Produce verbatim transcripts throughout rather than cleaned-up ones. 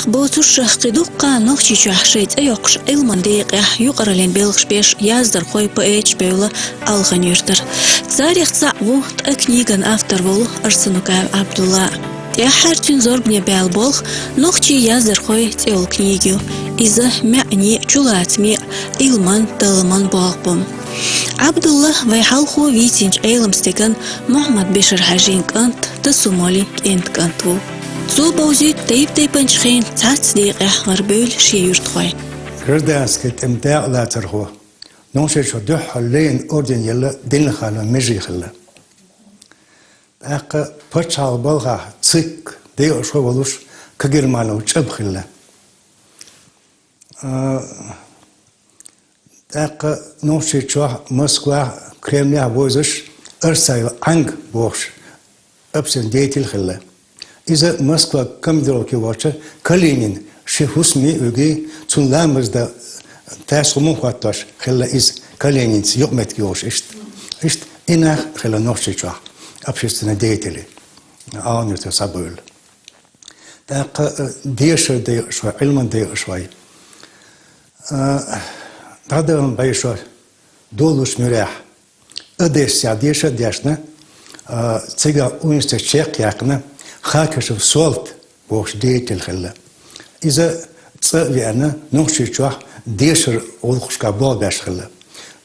Боцуш кхы дуккха Нохчийчохь шайн цӀе йоккхуш Ӏилман декъехь юкъараллин белхаш беш яздархой, поэташ бевлла Алхан-Юьртара. Царех цхьаъ ву ткъа книган автор волу Арсанукаев Ӏабдулла. ТӀаьххьара цуьнан зорбане баьлла болх «Нохчийн яздархой» цӀе йолу книга ю. Иза маьӀне а, чулацаме а, Ӏилман, талламан болх бу. Ӏабдулла вай хьалхо вийцинчу Ӏелам стеган Мухьаммад-Бешар-хьаьжин кӀант, Тасу-моллин кӀентан кӀант ву. Цо бовзуьйту тайп-тайпанчу хенан цхьацца декъехь гӀарабевлла шен юьртахой. Гражданский тӀеман дакъа лацархо, Нохчийчохь дуьххьара Ленинан орден елла Делинханов Межи хилла. ТӀаккха пачхьалкхан балхахь ЦИК декъашхо а волуш Кагерманов ЧӀаба хилла. А, тӀаккха Нохчийчохь, Москвахь, Кремлехь вовзуш Арсаев Ӏанга бохуш, общественный деятель хилла. Иза Москва командировке вахча Калинин шен хӀусаме а вуьгий, цунна ламаз дан тас хӀума а хӀоттош хилла иза, Калининца юкъаметтиг йолуш иштта. Иштта и нах хилла Нохчийчохь общественный деятели, Ӏалам-Юьртара схьабевлла. ТӀаккха, а, дешар декъашхой, Ӏилман декъашхой. А, дӀадаханчу бӀешо долучу муьрехь Одессехь дешар а дешна, а, цигахь университет чекхъяьккхина, Хакишев Солт бохуш деятель хилла. Иза цӀа а веана, Нохчийчохь дешаран гӀуллакхашкахь болх беш хилла.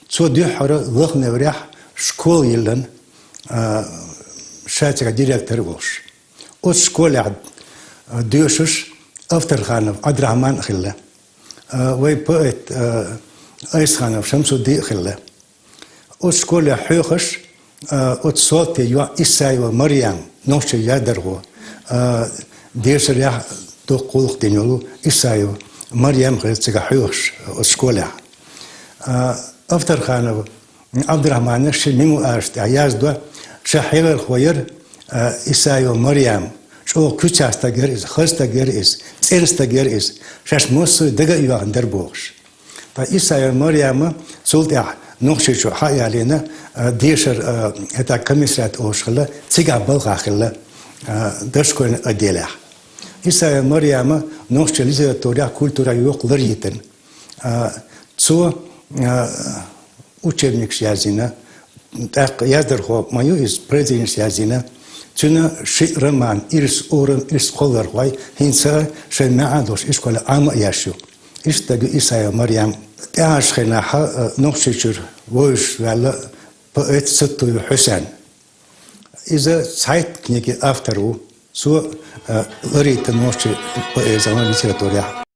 Цо дуьххьара Лаханеврехь школа йиллина, а, ша цигахь директор а волуш. Оцу школехь, а, доьшуш Авторханов Ӏабдурахьман а хилла. А, вай поэт, а, Айсханов Шамсудди а хилла. Оцу школехь хьоьхуш, а, оцу Солтан йоӀ Исаева Марьям, нохчийн яздархо, а, дешарехь дуккха гӀуллакх дина йолу Исаева Марьям хилла цигахь хьоьхуш оцу школехь. А, Авторханов Ӏабдурахьмана шен мемуараш тӀехь яздо, ша хьехархо яра, а, Исаева Марьям, чӀогӀа куьцах стаг яра иза, хаза стаг яра иза, цӀена стаг яра иза, шаьш массо а дага а йоьхна дара бохуш. Ткъа Исаева Марьяма цул тӀаьхьа Нохчийчу схьа а ялийна, а, дешар, а, хӀетахь комиссариат олуш хилла, цигахь балхахь хилла, а, дошкольный отделехь. Исаева Марьяма нохчийн литературехь, культурехь йоккха лар йитина. А, цо, а, учебникаш яздина, тӀаккха яздархо ма ю иза, произведенеш яздина. Цуьнан шиъ роман, «Ирс урам», «Ирс кхоллархой», хӀинца а шайн маьӀна долуш ишколехь Ӏама а еш ю. Иштта стаг ю Исаева Марьям. ТӀаьхьарчу хенахь, а, Нохчийчуьра вовзаш ваьлла поэт Саттуев Хьусен. Иза цхьайтта книгин автор ву. Цо, а, ларийта нохчийн поэзин литературехь.